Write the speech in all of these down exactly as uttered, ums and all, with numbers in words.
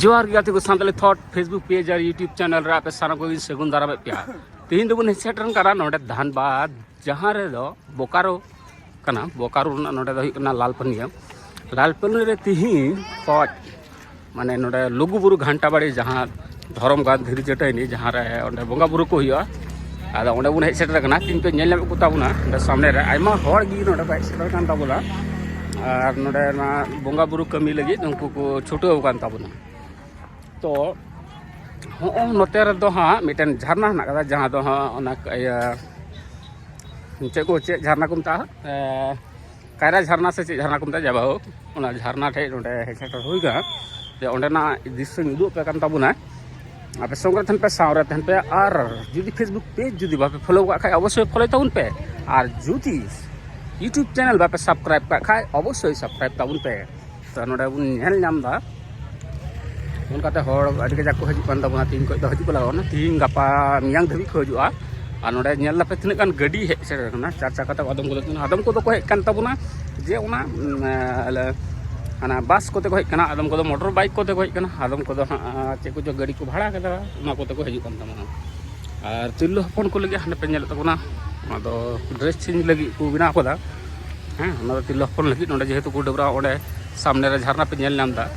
ᱡᱚᱦᱟᱨ ᱜᱮ ᱜᱟᱛᱮ ᱠᱚ, ᱥᱟᱱᱛᱟᱲᱤ ᱛᱷᱚᱴ Facebook page ᱟᱨ YouTube channel ᱨᱮ ᱟᱯᱮ ᱥᱟᱱᱟᱢ ᱠᱚᱜᱮᱧ ᱥᱟᱹᱜᱩᱱ ᱫᱟᱨᱟᱢᱮᱫ ᱯᱮᱭᱟ᱾ ᱛᱮᱦᱮᱧ ᱫᱚᱵᱚᱱ ᱦᱮᱡ ᱥᱮᱴᱮᱨ ᱠᱟᱱᱟ ᱱᱚᱰᱮ ᱫᱷᱟᱱᱵᱟᱫᱽ, ᱡᱟᱦᱟᱸ ᱨᱮᱫᱚ ᱵᱳᱠᱟᱨᱳ ᱠᱟᱱᱟ, ᱵᱳᱠᱟᱨᱳ ᱨᱮᱱᱟᱜ ᱱᱚᱰᱮ ᱫᱚ ᱦᱩᱭᱩᱜ ᱠᱟᱱᱟ ᱞᱟᱞᱯᱟᱹᱱᱤᱭᱟᱹ᱾ ᱞᱟᱞᱯᱟᱹᱱᱤᱭᱟᱹ ᱨᱮ ᱛᱮᱦᱮᱧ ᱠᱷᱚᱡ ᱢᱟᱱᱮ ᱱᱚᱰᱮ ᱞᱩᱜᱩᱵᱩᱨᱩ ᱜᱷᱟᱱᱴᱟ ᱵᱟᱲᱤ, ᱡᱟᱦᱟᱸ ᱫᱷᱚᱨᱚᱢ ᱜᱟᱲ ᱫᱷᱤᱨᱤ ᱪᱟᱹᱴᱟᱹᱱᱤ, ᱡᱟᱦᱟᱸ ᱨᱮ ᱚᱸᱰᱮ ᱵᱚᱸᱜᱟ ᱵᱩᱨᱩ ᱠᱚ ᱦᱩᱭᱩᱜᱼᱟ, ᱟᱫᱚ ᱚᱸᱰᱮ ᱵᱚᱱ ᱦᱮᱡ ᱥᱮᱴᱮᱨ ᱟᱠᱟᱱᱟ᱾ ᱛᱮᱦᱮᱧ ᱯᱮ ᱧᱮᱞ ᱧᱟᱢᱮᱫ ᱠᱚ ᱛᱟᱵᱚᱱᱟ ᱚᱸᱰᱮ ᱥᱟᱢᱱᱮ ᱨᱮ ᱟᱭᱢᱟ ᱦᱚᱲ ᱜᱮ ᱱᱚᱰᱮ ᱠᱚ ᱦᱮᱡ ᱥᱮᱴᱮᱨ ᱟᱠᱟᱱ ᱛᱟᱵᱚᱱᱟ, ᱟᱨ ᱱᱚᱰᱮ ᱚᱱᱟ ᱵᱚᱸᱜᱟ ᱵᱩᱨᱩ ᱠᱟᱹᱢᱤ ᱞᱟᱹᱜᱤᱫ ᱩᱱᱠᱩ ᱠᱚ ᱪᱷᱩᱴᱟᱹᱣ ᱟᱠᱟᱱ ᱛᱟᱵᱚᱱᱟ᱾ ᱛᱚ ᱦᱚᱸᱜᱼᱚ ᱱᱚᱛᱮ ᱨᱮᱫᱚ ᱦᱟᱸᱜ ᱢᱤᱫᱴᱮᱱ ᱡᱷᱟᱨᱱᱟ ᱦᱮᱱᱟᱜ ᱠᱟᱫᱟ, ᱡᱟᱦᱟᱸ ᱫᱚ ᱦᱟᱸᱜ ᱚᱱᱟ ᱤᱭᱟᱹ ᱪᱮᱫ ᱠᱚ, ᱪᱮᱫ ᱡᱷᱟᱨᱱᱟ ᱠᱚ ᱢᱮᱛᱟᱜᱼᱟ, ᱮ, ᱠᱟᱭᱨᱟ ᱡᱷᱟᱨᱱᱟ ᱥᱮ ᱪᱮᱫ ᱡᱷᱟᱨᱱᱟ ᱠᱚ ᱢᱮᱛᱟᱜᱼᱟ, ᱡᱟᱭ ᱦᱳᱠ, ᱚᱱᱟ ᱡᱷᱟᱨᱱᱟ ᱴᱷᱮᱡ ᱱᱚᱰᱮ ᱦᱮᱡ ᱥᱮᱴᱮᱨ ᱦᱩᱭ ᱠᱟᱱᱟ᱾ ᱡᱮ ᱚᱸᱰᱮᱱᱟᱜ ᱫᱨᱤᱥᱥᱚᱧ ᱩᱫᱩᱜ ᱟᱯᱮ ᱠᱟᱱ ᱛᱟᱵᱚᱱᱟ᱾ ᱟᱯᱮ ᱥᱚᱸᱜᱮ ᱛᱟᱦᱮᱱ ᱯᱮ, ᱥᱟᱶᱨᱮ ᱛᱟᱦᱮᱱ ᱯᱮ, ᱟᱨ ᱡᱩᱫᱤ Facebook page ᱡᱩᱫᱤ ᱵᱟᱯᱮ follow ᱠᱟᱜ ᱠᱷᱟᱡ ᱚᱵᱚᱥᱥᱳᱭ follow ᱛᱟᱵᱚᱱ ᱯᱮ, ᱟᱨ ᱡᱩᱫᱤ YouTube channel ᱵᱟᱯᱮ subscribe ᱠᱟᱜ ᱠᱷᱟᱡ ᱚᱵᱚᱥᱥᱳᱭ subscribe ᱛᱟᱵᱚᱱ ᱯᱮ᱾ ᱛᱚ ᱱᱚᱰᱮ ᱵᱚᱱ ᱧᱮᱞ ᱧᱟᱢ ᱮᱫᱟ, ᱚᱱᱠᱟᱛᱮ ᱦᱚᱲ ᱟᱹᱰᱤ ᱠᱟᱡᱟᱠ ᱠᱚ ᱦᱤᱡᱩᱜ ᱠᱟᱱ ᱛᱟᱵᱚᱱᱟ᱾ ᱛᱤᱦᱤᱧ ᱠᱷᱚᱡ ᱫᱚ ᱦᱤᱡᱩᱜ ᱠᱚ ᱞᱟᱜᱟᱣ ᱠᱟᱱᱟ, ᱛᱤᱦᱤᱧ ᱜᱟᱯᱟ ᱢᱮᱭᱟᱝ ᱫᱷᱟᱹᱵᱤᱡ ᱠᱚ ᱦᱤᱡᱩᱜᱼᱟ᱾ ᱟᱨ ᱱᱚᱰᱮ ᱧᱮᱞ ᱫᱟᱯᱮ ᱛᱤᱱᱟᱹᱜ ᱜᱟᱱ ᱜᱟᱹᱰᱤ ᱦᱮᱡ ᱥᱮᱴᱮᱨ ᱠᱟᱱᱟ, ᱪᱟᱨ ᱪᱟᱠᱟ ᱛᱮ, ᱟᱫᱚᱢ ᱠᱚᱫᱚ, ᱟᱫᱚᱢ ᱠᱚᱫᱚ ᱠᱚ ᱦᱮᱡ ᱠᱟᱱ ᱛᱟᱵᱚᱱᱟ ᱡᱮ ᱚᱱᱟ, ᱩᱢ, ᱟᱞᱮ, ᱦᱟᱱᱟ ᱵᱟᱥ ᱠᱚᱛᱮ ᱠᱚ ᱦᱮᱡ ᱠᱟᱱᱟ, ᱟᱫᱚᱢ ᱠᱚᱫᱚ ᱢᱚᱴᱚᱨ ᱵᱟᱭᱤᱠ ᱠᱚᱛᱮ ᱠᱚ ᱦᱮᱡ ᱠᱟᱱᱟ, ᱟᱫᱚᱢ ᱠᱚᱫᱚ ᱦᱟᱸᱜ ᱪᱮᱫ ᱠᱚᱪᱚ ᱜᱟᱹᱰᱤ ᱠᱚ ᱵᱷᱟᱲᱟ ᱠᱟᱫᱟ, ᱚᱱᱟ ᱠᱚᱛᱮ ᱠᱚ ᱦᱤᱡᱩᱜ ᱠᱟᱱ ᱛᱟᱵᱚᱱᱟ᱾ ᱟᱨ ᱛᱤᱨᱞᱟᱹ ᱦᱚᱯᱚᱱ ᱠᱚ ᱞᱟᱹᱜᱤᱫ ᱦᱟᱸᱰᱮ ᱯᱮ ᱧᱮᱞᱮᱫ ᱛᱟᱵᱚᱱᱟ, ᱚᱱᱟ ᱫᱚ dress change ᱞᱟᱹᱜᱤᱫ ᱠᱚ ᱵᱮᱱᱟᱣ ᱠᱟᱫᱟ᱾ ᱦᱮᱸ, ᱚᱱᱟ ᱫᱚ ᱛᱤᱨᱞᱟᱹ ᱦᱚᱯᱚᱱ ᱞᱟᱹᱜᱤᱫ᱾ ᱱᱚᱰᱮ ᱡᱮᱦᱮᱛᱩ ᱠᱚ ᱰᱟᱹᱵᱽᱨᱟᱹᱜᱼᱟ, ᱚᱸᱰᱮ ᱥᱟᱢᱱᱮ ᱨᱮ ᱡᱷᱟᱨᱱᱟ ᱯᱮ ᱧᱮᱞ ᱧᱟᱢ ᱮᱫᱟ᱾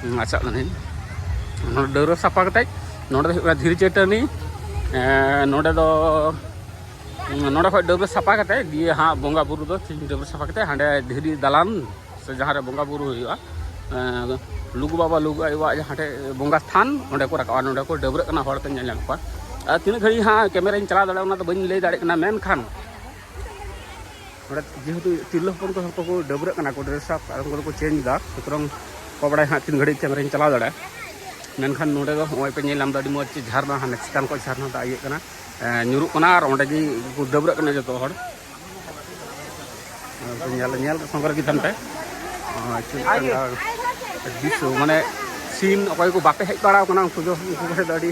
ᱦᱩᱸ, ᱟᱪᱪᱷᱟ, ᱱᱚᱰᱮ ᱰᱟᱹᱵᱽᱨᱟᱹ ᱥᱟᱯᱷᱟ ᱠᱟᱛᱮᱡ, ᱱᱚᱰᱮ ᱫᱚ ᱦᱩᱭᱩᱜ ᱠᱟᱱᱟ ᱫᱷᱤᱨᱤ ᱪᱟᱹᱴᱟᱹᱱᱤ᱾ ᱮᱸ, ᱱᱚᱰᱮ ᱫᱚ, ᱱᱚᱰᱮ ᱠᱷᱚᱡ ᱰᱟᱹᱵᱽᱨᱟᱹ ᱥᱟᱯᱷᱟ ᱠᱟᱛᱮᱡ, ᱫᱤᱭᱮ ᱦᱟᱸᱜ ᱵᱚᱸᱜᱟ ᱵᱩᱨᱩ ᱫᱚ ᱛᱤᱦᱤᱧ ᱰᱟᱹᱵᱽᱨᱟᱹ ᱥᱟᱯᱷᱟ ᱠᱟᱛᱮᱡ ᱦᱟᱸᱰᱮ ᱫᱷᱤᱨᱤ ᱫᱟᱞᱟᱱ ᱥᱮ ᱡᱟᱦᱟᱸ ᱨᱮ ᱵᱚᱸᱜᱟ ᱵᱩᱨᱩ ᱦᱩᱭᱩᱜᱼᱟ, ᱮᱸ, ᱞᱩᱜᱩ ᱵᱟᱵᱟ, ᱞᱩᱜᱩ ᱟᱭᱳᱣᱟᱜ ᱡᱟᱦᱟᱸ ᱴᱷᱮᱡ ᱵᱚᱸᱜᱟ ᱛᱷᱟᱱ, ᱚᱸᱰᱮ ᱠᱚ ᱨᱟᱠᱟᱵᱼᱟ, ᱱᱚᱰᱮ ᱠᱚ ᱰᱟᱹᱵᱽᱨᱟᱹᱜ ᱠᱟᱱᱟ, ᱦᱚᱲ ᱯᱮ ᱧᱮᱞ ᱧᱟᱢᱮᱫ ᱠᱚᱣᱟ᱾ ᱟᱨ ᱛᱤᱱᱟᱹᱜ ᱜᱷᱟᱹᱲᱤᱡ ᱦᱟᱸᱜ ᱠᱮᱢᱮᱨᱟᱧ ᱪᱟᱞᱟᱣ ᱫᱟᱲᱮᱭᱟᱜᱼᱟ, ᱚᱱᱟ ᱫᱚ ᱵᱟᱹᱧ ᱞᱟᱹᱭ ᱫᱟᱲᱮᱭᱟᱜ ᱠᱟᱱᱟ, ᱢᱮᱱᱠᱷᱟᱱ ᱱᱚᱰᱮ ᱡᱮᱦᱮᱛᱩ ᱛᱤᱨᱞᱟᱹ ᱦᱚᱯᱚᱱ ᱠᱚ ᱡᱚᱛᱚ ᱠᱚ ᱰᱟᱹᱵᱽᱨᱟᱹᱜ ᱠᱟᱱᱟ ᱠᱚ, dress up, ᱟᱫᱚᱢ ᱠᱚᱫᱚ ᱠᱚ change ᱮᱫᱟ, ᱥᱩᱛᱚᱨᱟᱝ ᱚᱠᱚᱭ ᱵᱟᱲᱟᱭ ᱦᱟᱸᱜ ᱛᱤᱱ ᱜᱷᱟᱹᱲᱤᱡ ᱠᱮᱢᱮᱨᱟᱧ ᱪᱟᱞᱟᱣ ᱫᱟᱲᱮᱭᱟᱜᱼᱟ᱾ ᱢᱮᱱᱠᱷᱟᱱ ᱱᱚᱰᱮ ᱫᱚ ᱱᱚᱜᱼᱚᱭ ᱯᱮ ᱧᱮᱞ ᱧᱟᱢ ᱮᱫᱟ, ᱟᱹᱰᱤ ᱢᱚᱡᱽ ᱡᱷᱟᱨᱱᱟ, ᱦᱟᱱᱮ ᱪᱮᱛᱟᱱ ᱠᱷᱚᱱ ᱡᱷᱟᱨᱱᱟ ᱫᱟᱜ ᱤᱭᱟᱹᱜ ᱠᱟᱱᱟ, ᱮᱸ, ᱧᱩᱨᱩᱜ ᱠᱟᱱᱟ, ᱟᱨ ᱚᱸᱰᱮ ᱜᱮ ᱠᱚ ᱰᱟᱹᱵᱽᱨᱟᱹᱜ ᱠᱟᱱᱟ ᱡᱚᱛᱚ ᱦᱚᱲ᱾ ᱧᱮᱞ, ᱧᱮᱞ ᱥᱚᱸᱜᱮ ᱨᱮᱜᱮ ᱛᱟᱦᱮᱱ ᱯᱮ᱾ ᱟᱨ ᱪᱮᱫ ᱞᱮᱠᱟ ᱫᱨᱤᱥᱥᱚ, ᱢᱟᱱᱮ scene, ᱚᱠᱚᱭ ᱠᱚ ᱵᱟᱯᱮ ᱦᱮᱡ ᱵᱟᱲᱟ ᱟᱠᱟᱱᱟ, ᱩᱱᱠᱩ ᱫᱚ, ᱩᱱᱠᱩ ᱠᱚ ᱴᱷᱮᱱ ᱫᱚ ᱟᱹᱰᱤ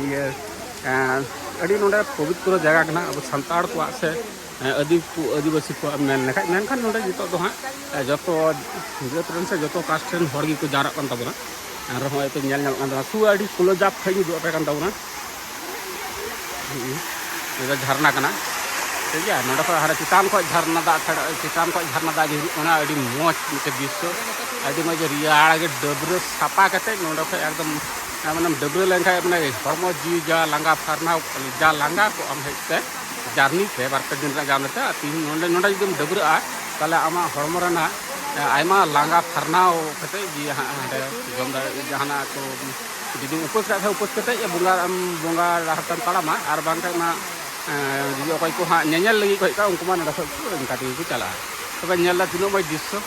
ᱤᱭᱟᱹ, ᱮᱸ, ᱟᱹᱰᱤ ᱱᱚᱰᱮ ᱯᱚᱵᱤᱛᱨᱚ ᱡᱟᱭᱜᱟ ᱠᱟᱱᱟ ᱟᱵᱚ ᱥᱟᱱᱛᱟᱲ ᱠᱚᱣᱟᱜ ᱥᱮ, ᱮᱸ, ᱟᱹᱫᱤ-, ᱟᱹᱫᱤᱵᱟᱹᱥᱤ ᱠᱚᱣᱟᱜ ᱢᱮᱱ ᱞᱮᱠᱷᱟᱡ᱾ ᱢᱮᱱᱠᱷᱟᱱ ᱱᱚᱰᱮ ᱱᱤᱛᱚᱜ ᱫᱚ ᱦᱟᱸᱜ, ᱮᱸ, ᱡᱚᱛᱚ ᱡᱟᱹᱛ ᱨᱮᱱ ᱥᱮ ᱡᱚᱛᱚ caste ᱨᱮᱱ ᱦᱚᱲ ᱜᱮᱠᱚ ᱡᱟᱣᱨᱟᱜ ᱠᱟᱱ ᱛᱟᱵᱚᱱᱟ᱾ ᱟᱨ ᱦᱚᱸᱜᱼᱚᱭ ᱯᱮ ᱧᱮᱞ ᱧᱟᱢᱚᱜ ᱠᱟᱱ ᱛᱟᱵᱚᱱᱟ, ᱥᱩ ᱟᱹᱰᱤ ᱠᱞᱳᱡᱽ ᱟᱯ ᱠᱷᱚᱡ ᱤᱧ ᱩᱫᱩᱜ ᱟᱯᱮ ᱠᱟᱱ ᱛᱟᱵᱚᱱᱟ᱾ ᱦᱩᱸ᱾ ᱱᱤᱭᱟᱹ ᱫᱚ ᱡᱷᱟᱨᱱᱟ ᱠᱟᱱᱟ, ᱴᱷᱤᱠ ᱜᱮᱭᱟ᱾ ᱱᱚᱸᱰᱮ ᱠᱷᱚᱡ ᱦᱟᱱᱮ ᱪᱮᱛᱟᱱ ᱠᱷᱚᱡ ᱡᱷᱟᱨᱱᱟ ᱫᱟᱜ ᱯᱷᱮᱰᱚᱜ, ᱪᱮᱛᱟᱱ ᱠᱷᱚᱡ ᱡᱷᱟᱨᱱᱟ ᱫᱟᱜ ᱧᱩᱨᱩᱜ ᱠᱟᱱᱟ᱾ ᱟᱹᱰᱤ ᱢᱚᱡᱽ ᱢᱤᱫᱴᱮᱡ ᱫᱨᱤᱥᱥᱚ, ᱟᱹᱰᱤ ᱢᱚᱡᱽ ᱨᱮᱭᱟᱲ ᱜᱮ ᱰᱟᱹᱵᱽᱨᱟᱹ ᱥᱟᱯᱷᱟ ᱠᱟᱛᱮ ᱱᱚᱸᱰᱮ ᱠᱷᱚᱡ ᱮᱠᱫᱚᱢ, ᱢᱟᱱᱮᱢ ᱰᱟᱹᱵᱽᱨᱟᱹ ᱞᱮᱱᱠᱷᱟᱡ ᱢᱟᱱᱮ ᱦᱚᱲᱢᱚ ᱡᱤᱣᱤ ᱡᱟ ᱞᱟᱸᱜᱟ ᱯᱷᱟᱨᱱᱟᱣ, ᱡᱟ ᱞᱟᱸᱜᱟ ᱠᱚᱜ ᱟᱢ ᱦᱮᱡ ᱛᱮ, ᱡᱟᱨᱱᱤ ᱛᱮ, ᱵᱟᱨ ᱯᱮ ᱫᱤᱱ ᱨᱮᱱᱟᱜ ᱡᱟᱨᱱᱤ ᱛᱮ, ᱟᱨ ᱛᱤᱦᱤᱧ ᱱᱚᱸᱰᱮ, ᱱᱚᱸᱰᱮ ᱡᱩᱫᱤᱢ ᱰᱟᱹᱵᱽᱨᱟᱹᱜᱼᱟ, ᱛᱟᱦᱚᱞᱮ ᱟᱢᱟᱜ ᱦᱚᱲᱢᱚ ᱨᱮᱱᱟᱜ, ᱮ, ᱟᱭᱢᱟ ᱞᱟᱸᱜᱟ ᱯᱷᱟᱨᱱᱟᱣ ᱠᱟᱛᱮ ᱜᱮ ᱦᱟᱸᱜ ᱦᱟᱸᱰᱮ ᱡᱚᱢ ᱫᱟᱲᱮ, ᱡᱟᱦᱟᱱᱟᱜ ᱠᱚ ᱡᱩᱫᱤᱢ ᱩᱯᱟᱹᱥ ᱠᱟᱜ ᱠᱷᱟᱡ, ᱩᱯᱟᱹᱥ ᱠᱟᱛᱮ ᱵᱚᱸᱜᱟ, ᱟᱢ ᱵᱚᱸᱜᱟ ᱰᱟᱦᱟᱨ ᱛᱮᱢ ᱛᱟᱲᱟᱢᱟ, ᱟᱨ ᱵᱟᱝᱠᱷᱟᱱ ᱢᱟ, ᱮ, ᱡᱩᱫᱤ ᱚᱠᱚᱭ ᱠᱚ ᱦᱟᱸᱜ ᱧᱮᱧᱮᱞ ᱞᱟᱹᱜᱤᱫ ᱠᱚ ᱦᱮᱡ ᱠᱚᱜᱼᱟ, ᱩᱱᱠᱩ ᱢᱟ ᱱᱚᱸᱰᱮ ᱠᱷᱚᱡ ᱠᱚ ᱤᱱᱠᱟ ᱛᱮᱜᱮ ᱠᱚ ᱪᱟᱞᱟᱜᱼᱟ᱾ ᱛᱚᱵᱮ ᱧᱮᱞ ᱫᱟ ᱛᱤᱱᱟᱹᱜ ᱢᱚᱡᱽ ᱫᱨᱤᱥᱥᱚ᱾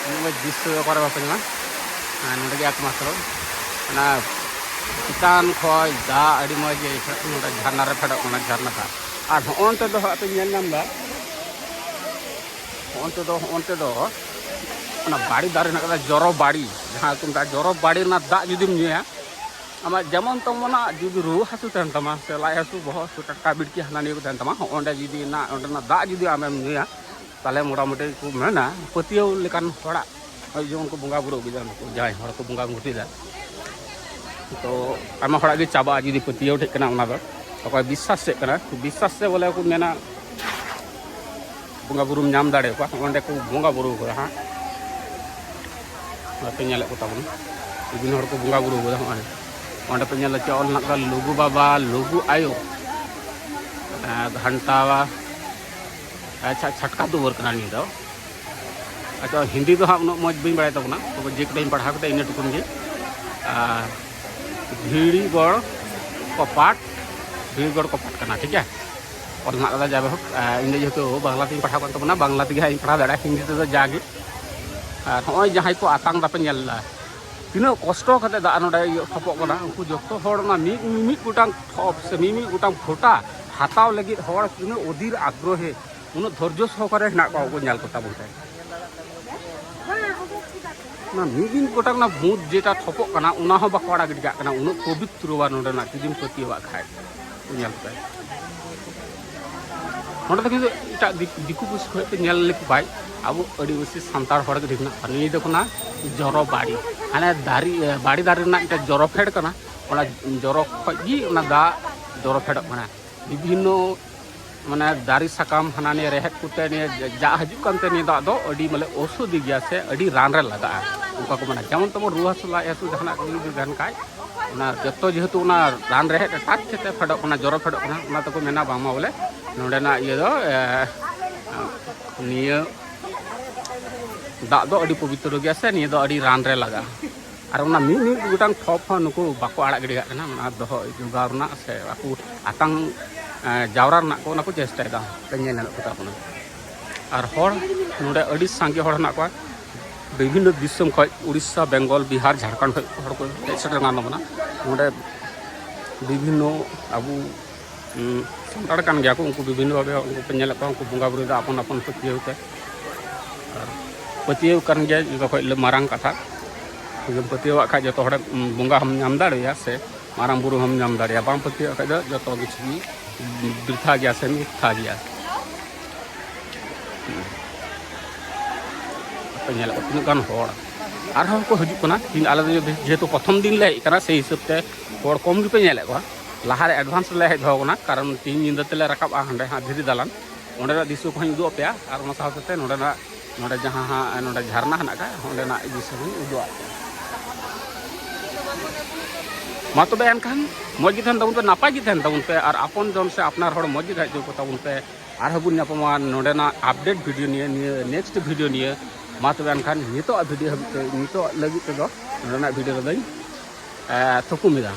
ᱱᱚᱜᱼᱚᱭ ᱫᱨᱤᱥᱥᱚ ᱚᱠᱟᱨᱮ ᱵᱟᱯᱮ ᱧᱟᱢᱟ? ᱦᱮᱸ, ᱱᱚᱸᱰᱮ ᱜᱮ ᱮᱠᱢᱟᱛᱨᱚ ᱚᱱᱟ ᱪᱮᱛᱟᱱ ᱠᱷᱚᱡ ᱫᱟᱜ ᱟᱹᱰᱤ ᱢᱚᱡᱽ ᱜᱮ ᱟᱹᱭᱠᱟᱹᱜ ᱠᱟᱱᱟ᱾ ᱱᱚᱸᱰᱮ ᱡᱷᱟᱨᱱᱟ ᱨᱮ ᱯᱷᱮᱰᱚᱜ ᱠᱟᱱᱟ, ᱡᱷᱟᱨᱱᱟ ᱫᱟᱜ᱾ ᱟᱨ ᱦᱚᱸᱜᱼᱚᱱᱛᱮ ᱫᱚ ᱦᱟᱸᱜ ᱯᱮ ᱧᱮᱞ ᱧᱟᱢ ᱫᱟ, ᱦᱚᱸᱜᱼᱚᱱᱛᱮ ᱫᱚ, ᱦᱚᱸᱜᱼᱚᱱᱛᱮ ᱫᱚ ᱚᱱᱟ ᱵᱟᱲᱮ ᱫᱟᱨᱮ ᱦᱮᱱᱟᱜ ᱠᱟᱫᱟ, ᱡᱚᱨᱚ ᱵᱟᱲᱮ, ᱡᱟᱦᱟᱸ ᱠᱚ ᱢᱮᱛᱟᱜᱼᱟ ᱡᱚᱨᱚ ᱵᱟᱲᱮ ᱨᱮᱱᱟᱜ ᱫᱟᱜ ᱡᱩᱫᱤᱢ ᱧᱩᱭᱟ, ᱟᱢᱟᱜ ᱡᱮᱢᱚᱱ ᱛᱮᱢᱚᱱᱟᱜ ᱡᱩᱫᱤ ᱨᱩᱣᱟᱹ ᱦᱟᱹᱥᱩ ᱛᱟᱦᱮᱱ ᱛᱟᱢᱟ, ᱥᱮ ᱞᱟᱡ ᱦᱟᱹᱥᱩ, ᱵᱚᱦᱚᱜ ᱦᱟᱹᱥᱩ, ᱴᱟᱴᱠᱟ ᱵᱤᱴᱠᱤ ᱦᱟᱱᱟ ᱱᱤᱭᱟᱹ ᱠᱚ ᱛᱟᱦᱮᱱ ᱛᱟᱢᱟ, ᱦᱚᱸᱜᱼᱚᱸᱰᱮ ᱡᱩᱫᱤ ᱚᱱᱟ, ᱚᱸᱰᱮᱱᱟᱜ ᱫᱟᱜ ᱡᱩᱫᱤ ᱟᱢᱮᱢ ᱧᱩᱭᱟ, ᱛᱟᱦᱚᱞᱮ ᱢᱚᱴᱟᱢᱩᱴᱤ ᱠᱚ ᱢᱮᱱᱟ ᱯᱟᱹᱛᱭᱟᱹᱣ ᱞᱮᱠᱟᱱ ᱦᱚᱲᱟᱜ, ᱱᱚᱜᱼᱚᱭ ᱡᱮᱢᱚᱱ ᱠᱚ ᱵᱚᱸᱜᱟ ᱵᱩᱨᱩ ᱟᱹᱜᱩᱭᱮᱫᱟ, ᱱᱩᱠᱩ ᱡᱟᱦᱟᱸᱭ ᱦᱚᱲ ᱠᱚ ᱵᱚᱸᱜᱟ ᱢᱩᱨᱛᱤᱭᱮᱫᱟ, ᱛᱚ ᱟᱭᱢᱟ ᱦᱚᱲᱟᱜ ᱜᱮ ᱪᱟᱵᱟᱜᱼᱟ ᱡᱩᱫᱤ ᱯᱟᱹᱛᱭᱟᱹᱣ ᱴᱷᱮᱡ ᱠᱟᱱᱟ᱾ ᱚᱱᱟ ᱫᱚ ᱚᱠᱚᱭ ᱵᱤᱥᱥᱟᱥ ᱪᱮᱫ ᱠᱟᱱᱟ, ᱵᱤᱥᱥᱟᱥ ᱛᱮ ᱵᱚᱞᱮ ᱠᱚ ᱢᱮᱱᱟ ᱵᱚᱸᱜᱟ ᱵᱩᱨᱩᱢ ᱧᱟᱢ ᱫᱟᱲᱮᱭᱟᱠᱚᱣᱟ᱾ ᱚᱸᱰᱮ ᱠᱚ ᱵᱚᱸᱜᱟ ᱵᱩᱨᱩ ᱠᱟᱫᱟ ᱦᱟᱸᱜ, ᱚᱱᱟᱯᱮ ᱧᱮᱞᱮᱫ ᱠᱚ ᱛᱟᱵᱚᱱᱟ, ᱵᱤᱵᱷᱤᱱᱱᱚ ᱦᱚᱲ ᱠᱚ ᱵᱚᱸᱜᱟ ᱵᱩᱨᱩ ᱠᱟᱫᱟ᱾ ᱦᱚᱸᱜᱼᱚᱭ ᱚᱸᱰᱮ ᱯᱮ ᱧᱮᱞ ᱪᱮᱫ ᱚᱞ ᱢᱮᱱᱟᱜ ᱠᱟᱫᱟ, ᱞᱩᱜᱩ ᱵᱟᱵᱟ, ᱞᱩᱜᱩ ᱟᱭᱳ, ᱟᱨ ᱜᱷᱟᱱᱴᱟ, ᱟᱪᱪᱷᱟ, ᱪᱷᱟᱴᱠᱟ ᱫᱩᱣᱟᱹᱨ ᱠᱟᱱᱟ ᱱᱤᱭᱟᱹ ᱫᱚ᱾ ᱟᱪᱪᱷᱟ, ᱦᱤᱱᱫᱤ ᱫᱚ ᱦᱟᱸᱜ ᱩᱱᱟᱹᱜ ᱢᱚᱡᱽ ᱵᱟᱹᱧ ᱵᱟᱲᱟᱭ ᱛᱟᱵᱚᱱᱟ, ᱛᱚᱵᱮ ᱡᱮ ᱠᱟᱹᱴᱤᱡ ᱤᱧ ᱯᱟᱲᱦᱟᱣ ᱠᱮᱫᱟ ᱤᱱᱟᱹ ᱴᱩᱠᱩᱱ ᱜᱮ᱾ ᱟᱨ ᱵᱷᱤᱲᱤᱜᱚᱲ ᱠᱚᱯᱟᱴ, ᱵᱷᱤᱲᱜᱚᱲ ᱠᱚᱯᱟᱴ ᱠᱟᱱᱟ, ᱴᱷᱤᱠ ᱜᱮᱭᱟ᱾ ᱚᱞ ᱢᱮᱱᱟᱜ ᱠᱟᱫᱟ, ᱡᱟᱭ ᱦᱳᱠ, ᱟᱨ ᱤᱧ ᱫᱚ ᱡᱮᱦᱮᱛᱩ ᱵᱟᱝᱞᱟ ᱛᱤᱧ ᱯᱟᱲᱦᱟᱣ ᱠᱟᱱ ᱛᱟᱵᱚᱱᱟ, ᱵᱟᱝᱞᱟ ᱛᱮᱜᱮ ᱦᱟᱸᱜ ᱤᱧ ᱯᱟᱲᱦᱟᱣ ᱫᱟᱲᱮᱭᱟᱜᱼᱟ, ᱦᱤᱱᱫᱤ ᱛᱮᱫᱚ ᱡᱟᱜᱮ᱾ ᱟᱨ ᱦᱚᱸᱜᱼᱚᱭ ᱡᱟᱦᱟᱸᱭ ᱠᱚ ᱟᱛᱟᱝ ᱫᱟᱯᱮ ᱧᱮᱞ ᱫᱟ, ᱛᱤᱱᱟᱹᱜ ᱠᱚᱥᱴᱚ ᱠᱟᱛᱮ ᱫᱟᱜ ᱱᱚᱰᱮ ᱤᱭᱟᱹ ᱴᱷᱚᱯᱚᱜ ᱠᱟᱱᱟ, ᱩᱱᱠᱩ ᱡᱚᱛᱚ ᱦᱚᱲ ᱚᱱᱟ ᱢᱤᱫ, ᱢᱤᱢᱤᱫ ᱜᱚᱴᱟᱝ ᱴᱷᱚᱯ ᱥᱮ ᱢᱤᱢᱤᱫ ᱜᱚᱴᱟᱝ ᱯᱷᱳᱸᱴᱟ ᱦᱟᱛᱟᱣ ᱞᱟᱹᱜᱤᱫ ᱦᱚᱲ ᱛᱤᱱᱟᱹᱜ ᱚᱫᱤᱨ ᱟᱜᱽᱨᱚᱦᱮ, ᱩᱱᱟᱹᱜ ᱫᱷᱳᱨᱡᱚ ᱥᱚᱦᱚᱠᱟᱨᱮ ᱦᱮᱱᱟᱜ ᱠᱚᱣᱟ, ᱩᱱᱠᱩ ᱧᱮᱞ ᱠᱚ ᱛᱟᱵᱚᱱ ᱯᱮ᱾ ᱚᱱᱟ ᱢᱤᱫ ᱫᱤᱱ ᱜᱚᱴᱟ ᱚᱱᱟ ᱵᱷᱩᱛ ᱡᱮᱴᱟ ᱴᱷᱚᱯᱚᱜ ᱠᱟᱱᱟ, ᱚᱱᱟ ᱦᱚᱸ ᱵᱟᱠᱚ ᱟᱲᱟᱜ ᱜᱤᱰᱤ ᱠᱟᱜ ᱠᱟᱱᱟ᱾ ᱩᱱᱟᱹᱜ ᱯᱚᱵᱤᱛᱨᱚᱣᱟ ᱱᱚᱰᱮᱱᱟᱜ, ᱡᱩᱫᱤᱢ ᱯᱟᱹᱛᱭᱟᱹᱣᱟᱜ ᱠᱷᱟᱡ᱾ ᱧᱮᱞ ᱯᱮ᱾ ᱱᱚᱰᱮ ᱫᱚ ᱠᱤᱱᱛᱩ ᱮᱴᱟᱜ ᱫᱤᱠ- ᱫᱤᱠᱩ ᱯᱩᱥᱤ ᱠᱷᱚᱱ ᱯᱮ ᱧᱮᱞ ᱞᱮᱠᱚ ᱠᱷᱟᱡ, ᱟᱵᱚ ᱟᱹᱫᱤᱵᱟᱹᱥᱤ ᱥᱟᱱᱛᱟᱲ ᱦᱚᱲ ᱜᱮ ᱰᱷᱮᱨ ᱢᱮᱱᱟᱜ ᱠᱚᱣᱟ᱾ ᱱᱤᱭᱟᱹ ᱫᱚ ᱠᱟᱱᱟ ᱡᱚᱨᱚ ᱵᱟᱲᱤ, ᱦᱟᱱᱮ ᱫᱟᱨᱮ, ᱵᱟᱲᱤ ᱫᱟᱨᱮ ᱨᱮᱱᱟᱜ ᱢᱤᱫᱴᱮᱱ ᱡᱚᱨᱚ ᱯᱷᱮᱰ ᱠᱟᱱᱟ, ᱚᱱᱟ ᱡᱚᱨᱚ ᱠᱷᱚᱡ ᱜᱮ ᱚᱱᱟ ᱫᱟᱜ ᱡᱚᱨᱚ ᱯᱷᱮᱰᱚᱜ ᱠᱟᱱᱟ᱾ ᱵᱤᱵᱷᱤᱱᱱᱚ ᱢᱟᱱᱮ ᱫᱟᱨᱮ ᱥᱟᱠᱟᱢ ᱦᱟᱱᱟ ᱱᱤᱭᱟᱹ ᱨᱮᱦᱮᱫ ᱠᱚᱛᱮ ᱱᱤᱭᱟᱹ ᱡᱟᱜ ᱦᱤᱡᱩᱜ ᱠᱟᱱᱛᱮ ᱱᱤᱭᱟᱹ ᱫᱟᱜ ᱫᱚ ᱟᱹᱰᱤ ᱢᱟᱱᱮ ᱳᱥᱚᱫᱷᱤ ᱜᱮᱭᱟ ᱥᱮ ᱟᱹᱰᱤ ᱨᱟᱱ ᱨᱮ ᱞᱟᱜᱟᱜᱼᱟ, ᱚᱱᱠᱟ ᱠᱚ ᱢᱮᱱᱟ᱾ ᱡᱮᱢᱚᱱ ᱛᱮᱢᱚᱱ ᱨᱩᱣᱟᱹ ᱦᱟᱹᱥᱩ, ᱞᱟᱡ ᱦᱟᱹᱥᱩ, ᱡᱟᱦᱟᱱᱟᱜ ᱠᱚ ᱡᱩᱫᱤ ᱛᱟᱦᱮᱱ ᱠᱷᱟᱡ, ᱚᱱᱟ ᱡᱚᱛᱚ ᱡᱮᱦᱮᱛᱩ ᱚᱱᱟ ᱨᱟᱱ ᱨᱮᱦᱮᱫ ᱨᱮ ᱴᱟᱪ ᱠᱟᱛᱮ ᱯᱷᱮᱰᱚᱜ ᱠᱟᱱᱟ, ᱡᱚᱨᱚ ᱯᱷᱮᱰᱚᱜ ᱠᱟᱱᱟ, ᱚᱱᱟ ᱛᱮᱠᱚ ᱢᱮᱱᱟ ᱵᱟᱝᱢᱟ ᱵᱚᱞᱮ ᱱᱚᱰᱮᱱᱟᱜ ᱤᱭᱟᱹ ᱫᱚ, ᱮ, ᱱᱤᱭᱟᱹ ᱫᱟᱜ ᱫᱚ ᱟᱹᱰᱤ ᱯᱚᱵᱤᱛᱨᱚ ᱜᱮᱭᱟ ᱥᱮ ᱱᱤᱭᱟᱹ ᱫᱚ ᱟᱹᱰᱤ ᱨᱟᱱ ᱨᱮ ᱞᱟᱜᱟᱜᱼᱟ᱾ ᱟᱨ ᱚᱱᱟ ᱢᱤᱫ ᱢᱤᱫ ᱜᱚᱴᱟᱝ ᱴᱷᱚᱯ ᱦᱚᱸ ᱱᱩᱠᱩ ᱵᱟᱠᱚ ᱟᱲᱟᱜ ᱜᱤᱰᱤ ᱠᱟᱜ ᱠᱟᱱᱟ, ᱚᱱᱟ ᱫᱚᱦᱚ ᱡᱚᱜᱟᱣ ᱨᱮᱱᱟᱜ ᱥᱮ ᱟᱠᱚ ᱟᱛᱟᱝ, ᱮ, ᱡᱟᱣᱨᱟ ᱨᱮᱱᱟᱜ ᱠᱚ ᱚᱱᱟ ᱠᱚ ᱪᱮᱥᱴᱟᱭᱮᱫᱟ, ᱯᱮ ᱧᱮᱞ ᱧᱟᱢᱮᱫ ᱠᱚ ᱛᱟᱵᱚᱱᱟ᱾ ᱟᱨ ᱦᱚᱲ ᱱᱚᱰᱮ ᱟᱹᱰᱤ ᱥᱟᱸᱜᱮ ᱦᱚᱲ ᱦᱮᱱᱟᱜ ᱠᱚᱣᱟ, ᱵᱤᱵᱷᱤᱱᱱᱚ ᱫᱤᱥᱚᱢ ᱠᱷᱚᱱ, ᱩᱲᱤᱥᱥᱟ, ᱵᱮᱝᱜᱚᱞ, ᱵᱤᱦᱟᱨ, ᱡᱷᱟᱲᱠᱷᱚᱸᱰ ᱠᱷᱚᱱ ᱦᱚᱲ ᱠᱚ ᱦᱮᱡ ᱥᱮᱴᱮᱨ ᱠᱟᱱ ᱛᱟᱵᱚᱱᱟ᱾ ᱱᱚᱰᱮ ᱵᱤᱵᱷᱤᱱᱱᱚ ᱟᱵᱚ, ᱩᱸ, ᱥᱟᱱᱛᱟᱲ ᱠᱟᱱ ᱜᱮᱭᱟ ᱠᱚ, ᱩᱱᱠᱩ ᱵᱤᱵᱷᱤᱱᱱᱚ ᱵᱷᱟᱵᱮ ᱩᱱᱠᱩ ᱯᱮ ᱧᱮᱞᱮᱫ ᱠᱚᱣᱟ, ᱩᱱᱠᱩ ᱵᱚᱸᱜᱟ ᱵᱩᱨᱩᱭᱮᱫᱟ ᱟᱯᱚᱱ ᱟᱯᱚᱱ ᱯᱟᱹᱛᱭᱟᱹᱣ ᱛᱮ᱾ ᱟᱨ ᱯᱟᱹᱛᱭᱟᱹᱣ ᱠᱟᱱ ᱜᱮᱭᱟ ᱡᱚᱛᱚ ᱠᱷᱚᱱ ᱢᱟᱨᱟᱝ ᱠᱟᱛᱷᱟ᱾ ᱡᱩᱫᱤᱢ ᱯᱟᱹᱛᱭᱟᱹᱣᱟᱜ ᱠᱷᱟᱡ ᱡᱚᱛᱚ ᱦᱚᱲᱮᱢ, ᱩᱸ, ᱵᱚᱸᱜᱟ ᱦᱚᱸᱢ ᱧᱟᱢ ᱫᱟᱲᱮᱭᱟᱭᱟ ᱥᱮ ᱢᱟᱨᱟᱝ ᱵᱩᱨᱩ ᱦᱚᱸᱢ ᱧᱟᱢ ᱫᱟᱲᱮᱭᱟᱜᱼᱟ᱾ ᱵᱟᱢ ᱯᱟᱹᱛᱭᱟᱹᱣᱟᱜ ᱠᱷᱟᱡ ᱫᱚ ᱡᱚᱛᱚ ᱠᱤᱪᱷᱩ ᱜᱮ ᱵᱨᱤᱛᱷᱟ ᱜᱮᱭᱟ ᱥᱮ ᱢᱤᱛᱷᱟ ᱜᱮᱭᱟ᱾ ᱟᱯᱮ ᱧᱮᱞᱮᱫ ᱠᱚᱣᱟ ᱛᱤᱱᱟᱹᱜ ᱜᱟᱱ ᱦᱚᱲ ᱟᱨᱦᱚᱸ ᱠᱚ ᱦᱤᱡᱩᱜ ᱠᱟᱱᱟ᱾ ᱛᱤᱦᱤᱧ ᱟᱞᱮ ᱫᱚ ᱡᱮᱦᱮᱛᱩ ᱯᱨᱚᱛᱷᱚᱢ ᱫᱤᱱ ᱞᱮ ᱦᱮᱡ ᱟᱠᱟᱱᱟ, ᱥᱮᱭ ᱦᱤᱥᱟᱹᱵ ᱛᱮ ᱦᱚᱲ ᱠᱚᱢ ᱜᱮᱯᱮ ᱧᱮᱞᱮᱫ ᱠᱚᱣᱟ᱾ ᱞᱟᱦᱟᱨᱮ ᱮᱰᱵᱷᱟᱱᱥ ᱨᱮᱞᱮ ᱦᱮᱡ ᱫᱚᱦᱚ ᱟᱠᱟᱱᱟ, ᱠᱟᱨᱚᱱ ᱛᱤᱦᱤᱧ ᱧᱤᱫᱟᱹ ᱛᱮᱞᱮ ᱨᱟᱠᱟᱵᱼᱟ ᱦᱟᱸᱰᱮ ᱦᱟᱸᱜ ᱫᱷᱤᱨᱤ ᱫᱟᱞᱟᱱ᱾ ᱚᱸᱰᱮᱱᱟᱜ ᱫᱨᱤᱥᱥᱚ ᱠᱚᱦᱚᱸᱧ ᱩᱫᱩᱜ ᱟᱯᱮᱭᱟ, ᱟᱨ ᱚᱱᱟ ᱥᱟᱶ ᱥᱟᱶᱛᱮ ᱱᱚᱸᱰᱮᱱᱟᱜ, ᱱᱚᱸᱰᱮ ᱡᱟᱦᱟᱸ ᱦᱟᱸᱜ ᱱᱚᱸᱰᱮ ᱡᱷᱟᱨᱱᱟ ᱦᱮᱱᱟᱜ ᱟᱠᱟᱫ, ᱚᱸᱰᱮᱱᱟᱜ ᱫᱨᱤᱥᱥᱚ ᱦᱚᱸᱧ ᱩᱫᱩᱜ ᱟᱯᱮᱭᱟ᱾ ᱢᱟ ᱛᱚᱵᱮ ᱮᱱᱠᱷᱟᱱ ᱢᱚᱡᱽ ᱜᱮ ᱛᱟᱦᱮᱱ ᱛᱟᱵᱚᱱ ᱯᱮ, ᱱᱟᱯᱟᱭ ᱜᱮ ᱛᱟᱦᱮᱱ ᱛᱟᱵᱚᱱ ᱯᱮ, ᱟᱨ ᱟᱯᱚᱱ ᱡᱚᱱ ᱥᱮ ᱟᱯᱱᱟᱨ ᱦᱚᱲ ᱢᱚᱡᱽ ᱜᱮ ᱛᱟᱦᱮᱸ ᱦᱚᱪᱚ ᱠᱚ ᱛᱟᱵᱚᱱ ᱯᱮ᱾ ᱟᱨᱦᱚᱸ ᱵᱚᱱ ᱧᱟᱯᱟᱢᱟ ᱱᱚᱸᱰᱮᱱᱟᱜ ᱟᱯᱰᱮᱴ ᱵᱷᱤᱰᱤᱭᱳ ᱱᱤᱭᱮ, ᱱᱤᱭᱟᱹ ᱱᱮᱠᱥᱴ ᱵᱷᱤᱰᱤᱭᱳ ᱱᱤᱭᱮ᱾ ᱢᱟ ᱛᱚᱵᱮ ᱮᱱᱠᱷᱟᱱ ᱱᱤᱛᱚᱜ ᱵᱷᱤᱰᱤᱭᱳ ᱦᱟᱹᱵᱤᱡ ᱛᱮ, ᱱᱤᱛᱚᱜ ᱞᱟᱹᱜᱤᱫ ᱛᱮᱫᱚ ᱱᱚᱸᱰᱮᱱᱟᱜ ᱵᱷᱤᱰᱤᱭᱳ ᱨᱮᱫᱚᱧ, ᱮ, ᱛᱷᱩᱠᱩᱢ ᱮᱫᱟ᱾